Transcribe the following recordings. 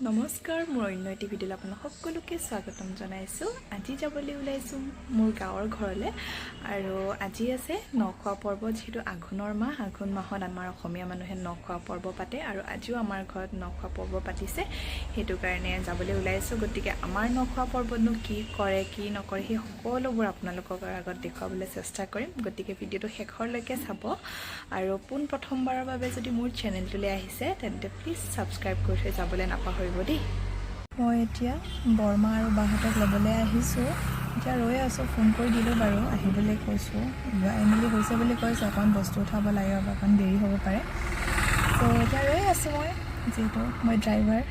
নমস্কাৰ, মোৰ অন্য এটি ভিডিঅ'লৈ আপোনালোক সকলোকে স্বাগতম জনাইছোঁ। আজি যাবলৈ ওলাইছোঁ মোৰ গাঁৱৰ ঘৰলৈ আৰু আজি আছে নখোৱা পৰ্ব। যিহেতু আঘোণৰ মাহ, আঘোণ মাহত আমাৰ অসমীয়া মানুহে নখোৱা পৰ্ব পাতে আৰু আজিও আমাৰ ঘৰত নখোৱা পৰ্ব পাতিছে, সেইটো কাৰণে যাবলৈ ওলাইছোঁ। গতিকে আমাৰ নখোৱা পৰ্বতনো কি কৰে কি নকৰে সেই সকলোবোৰ আপোনালোকৰ আগত দেখুৱাবলৈ চেষ্টা কৰিম। গতিকে ভিডিঅ'টো শেষৰলৈকে চাব আৰু পোনপ্ৰথমবাৰৰ বাবে যদি মোৰ চেনেলটোলৈ আহিছে তেন্তে প্লিজ ছাবস্ক্ৰাইব কৰি থৈ যাবলৈ নাপাহৰিব দেই। মই এতিয়া বৰমা আৰু বাহঁতক ল'বলৈ আহিছোঁ। এতিয়া ৰৈ আছোঁ, ফোন কৰি দিলোঁ বাৰু, আহিবলৈ কৈছোঁ। ওলাই মেলি হৈছে বুলি কৈছে, অকণ বস্তু উঠাব লাগে, অকণ দেৰি হ'ব পাৰে। ত' এতিয়া ৰৈ আছোঁ মই, যিহেতু মই ড্ৰাইভাৰ।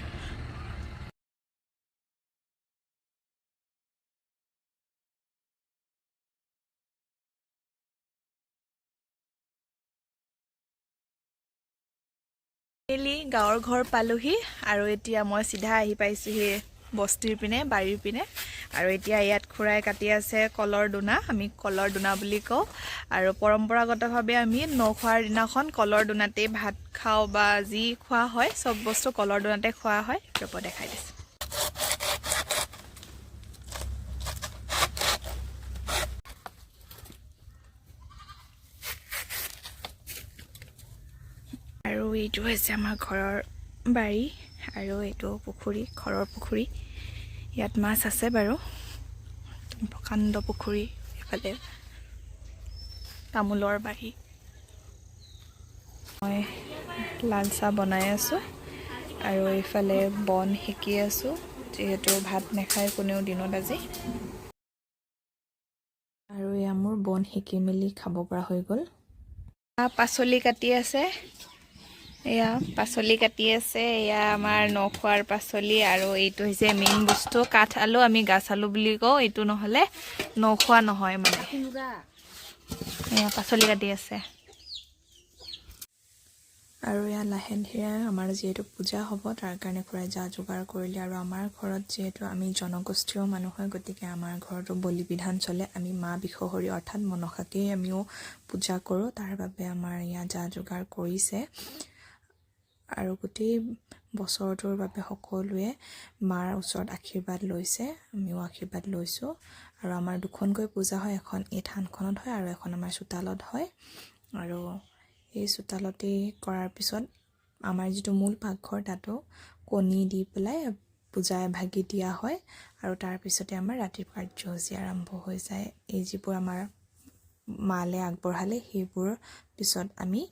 ফাইনেলি গাঁৱৰ ঘৰ পালোহি আৰু এতিয়া মই চিধা আহি পাইছোঁহি বস্তিৰ পিনে, বাৰীৰ পিনে। আৰু এতিয়া ইয়াত খুৰাই কাটি আছে কলৰ দোনা, আমি কলৰ দোনা বুলি কওঁ। আৰু পৰম্পৰাগতভাৱে আমি নখোৱাৰ দিনাখন কলৰ দোনাতেই ভাত খাওঁ বা যি খোৱা হয় চব বস্তু কলৰ দোনাতে খোৱা হয়। ৰ'ব, দেখাই দিছোঁ। আৰু এইটো হৈছে আমাৰ ঘৰৰ বাৰী আৰু এইটো পুখুৰী, ঘৰৰ পুখুৰী। ইয়াত মাছ আছে বাৰু, একদম প্ৰকাণ্ড পুখুৰী। এইফালে তামোলৰ বাৰী। মই লাল চাহ বনাই আছোঁ আৰু এইফালে বন সেকি আছোঁ, যিহেতু ভাত নাখায় কোনেও দিনত আজি। আৰু এয়া মোৰ বন সেকি মেলি খাব পৰা হৈ গ'ল। পাচলি কাটি আছে, এয়া পাচলি কাটি আছে। এয়া আমাৰ নখোৱাৰ পাচলি আৰু এইটো হৈছে মেইন বস্তু কাঠ আলু, আমি গাছ আলু বুলি কওঁ। এইটো নহ'লে নখোৱা নহয় মানে। এয়া পাচলি কাটি আছে। আৰু এয়া লাহে ধীৰে আমাৰ যিহেতু পূজা হ'ব, তাৰ কাৰণে খুৰাই যা যোগাৰ কৰিলে। আৰু আমাৰ ঘৰত যিহেতু আমি জনগোষ্ঠীয় মানুহ হয়, গতিকে আমাৰ ঘৰতো বলি বিধান চলে। আমি মা বিষহৰী অৰ্থাৎ মনসাকেই আমিও পূজা কৰোঁ, তাৰ বাবে আমাৰ ইয়াত যা যোগাৰ কৰিছে। আৰু গোটেই বছৰটোৰ বাবে সকলোৱে মাৰ ওচৰত আশীৰ্বাদ লৈছে, আমিও আশীৰ্বাদ লৈছোঁ। আৰু আমাৰ দুখনকৈ পূজা হয়, এখন এই থানখনত হয় আৰু এখন আমাৰ চোতালত হয়। আৰু এই চোতালতেই কৰাৰ পিছত আমাৰ যিটো মূল পাকঘৰ, তাতো কণী দি পেলাই পূজা এভাগি দিয়া হয়। আৰু তাৰপিছতে আমাৰ ৰাতিৰ কাৰ্যসূচী আৰম্ভ হৈ যায়। এই যিবোৰ আমাৰ মালে আগবঢ়ালে, সেইবোৰ পিছত আমি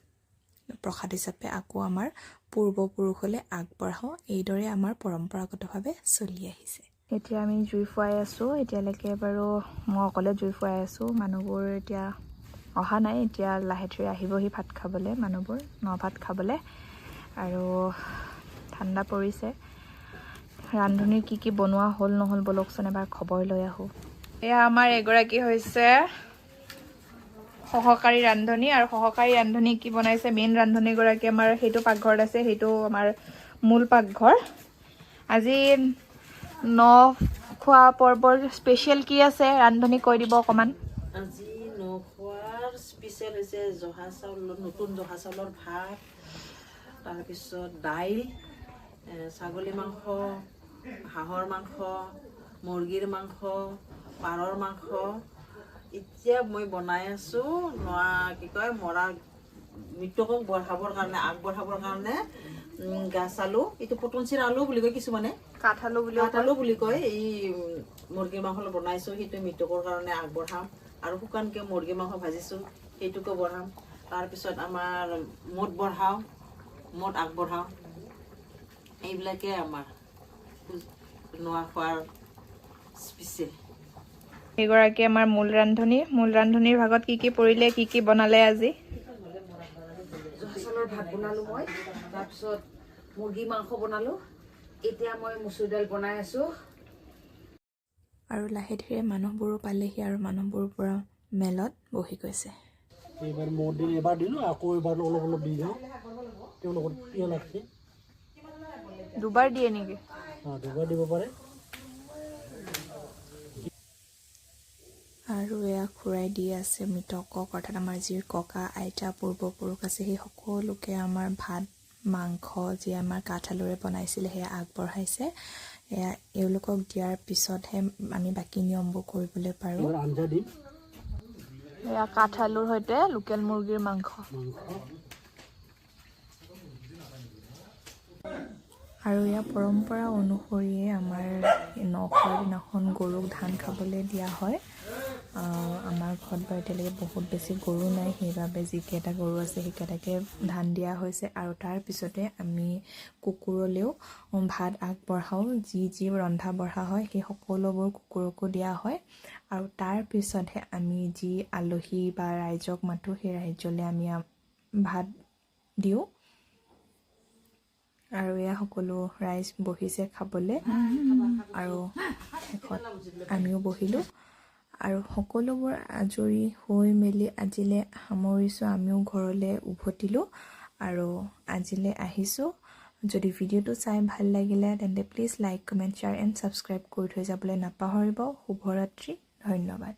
প্ৰসাদ হিচাপে আকৌ আমাৰ পূৰ্বপুৰুষলৈ আগবঢ়াওঁ। এইদৰে আমাৰ পৰম্পৰাগতভাৱে চলি আহিছে। এতিয়া আমি জুই ফুৱাই আছোঁ। এতিয়ালৈকে বাৰু মই অকলে জুই ফুৱাই আছোঁ, মানুহবোৰ এতিয়া অহা নাই। এতিয়া লাহে ধীৰে আহিবহি ভাত খাবলৈ মানুহবোৰ, ন ভাত খাবলৈ। আৰু ঠাণ্ডা পৰিছে। ৰান্ধনীৰ কি কি বনোৱা হ'ল নহ'ল, ব'লকচোন এবাৰ খবৰ লৈ আহোঁ। এয়া আমাৰ এগৰাকী হৈছে সহকাৰী ৰান্ধনী আৰু সহকাৰী ৰান্ধনী কি বনাইছে, মেইন ৰান্ধনীগৰাকী আমাৰ সেইটো পাকঘৰত আছে, সেইটো আমাৰ মূল পাকঘৰ। আজি ন খোৱা পৰ্বৰ স্পেচিয়েল কি আছে ৰান্ধনী, কৈ দিব অকণমান। আজি নখোৱাৰ স্পেচিয়েল হৈছে জহা চাউল, নতুন জহা চাউলৰ ভাত, তাৰপিছত দাইল, ছাগলী মাংস, হাঁহৰ মাংস, মুৰ্গীৰ মাংস, পাৰৰ মাংস। এতিয়া মই বনাই আছোঁ নোৱা কি কয় মৰা মৃতকক বঢ়াবৰ কাৰণে, আগবঢ়াবৰ কাৰণে গাছ আলু, এইটো পটনচিৰ আলু বুলি কয় কিছুমানে, কাঠ আলু বুলি। কাঠ আলু বুলি কয়। এই মুৰ্গীৰ মাংস বনাইছোঁ, সেইটো মৃতকৰ কাৰণে আগবঢ়াম। আৰু শুকানকৈ মুৰ্গী মাংস ভাজিছোঁ, সেইটোকো বঢ়াম। তাৰপিছত আমাৰ মদ বঢ়াওঁ, মদ আগবঢ়াওঁ। এইবিলাকে আমাৰ নোৱা খোৱাৰ স্পেচিয়েল। এইগৰাকী আমাৰ মূল ৰান্ধনী। মূল ৰান্ধনীৰ ভাগত কি কি পৰিলে, কি কি বনালে আজি? জহা চাউলৰ ভাত বনালোঁ মই, তাৰপিছত মুৰ্গী মাংস বনালোঁ, এতিয়া মই মচুৰ দাইল বনাই আছোঁ। আৰু লাহে ধীৰে মানুহবোৰো পালেহি আৰু মানুহবোৰ পৰা মেলত বহি গৈছে। এইবাৰ মদ দিলোঁ, এবাৰ দিলোঁ, আকৌ এবাৰ অলপ অলপ দি যাওঁ। তেওঁলোকৰ পিয়া লাগছে। দুবাৰ দিয়ে নেকি? অঁ, দুবাৰ দিব পাৰে। আৰু এয়া খুৰাই দি আছে মৃতকক, অৰ্থাৎ আমাৰ যি ককা আইতা পূৰ্বপুৰুষ আছে, সেই সকলোকে আমাৰ ভাত মাংস যি আমাৰ কাঠ আলুৰে বনাইছিলে সেয়া আগবঢ়াইছে। এয়া এওঁলোকক দিয়াৰ পিছতহে আমি বাকী নিয়মবোৰ কৰিবলৈ পাৰোঁ। এবাৰ আঞ্জা দিম। এয়া কাঠ আলুৰ সৈতে লোকেল মুৰ্গীৰ মাংস। মাংস। আৰু এয়া পৰম্পৰা অনুসৰিয়ে আমাৰ নখোৱাৰ দিনাখন গৰুক ধান খাবলৈ দিয়া হয়। আমাৰ ঘৰত বাৰু এতিয়ালৈকে বহুত বেছি গৰু নাই, সেইবাবে যিকেইটা গৰু আছে সেইকেইটাকে ধান দিয়া হৈছে। আৰু তাৰপিছতে আমি কুকুৰলৈও ভাত আগবঢ়াওঁ, যি যি ৰন্ধা বঢ়া হয় সেই সকলোবোৰ কুকুৰকো দিয়া হয়। আৰু তাৰপিছতহে আমি যি আলহী বা ৰাইজক মাতোঁ সেই ৰাইজলৈ আমি ভাত দিওঁ। আৰু এয়া সকলো ৰাইজ বহিছে খাবলৈ আৰু শেষত আমিও বহিলোঁ। আৰু সকলোবোৰ আজৰি হৈ মেলি আজিলৈ সামৰিছোঁ, আমিও ঘৰলৈ উভতিলোঁ আৰু আজিলৈ আহিছোঁ। যদি ভিডিঅ'টো চাই ভাল লাগিলে তেন্তে please like, comment, share and subscribe কৰি থৈ যাবলৈ নাপাহৰিব। শুভৰাত্ৰি, ধন্যবাদ।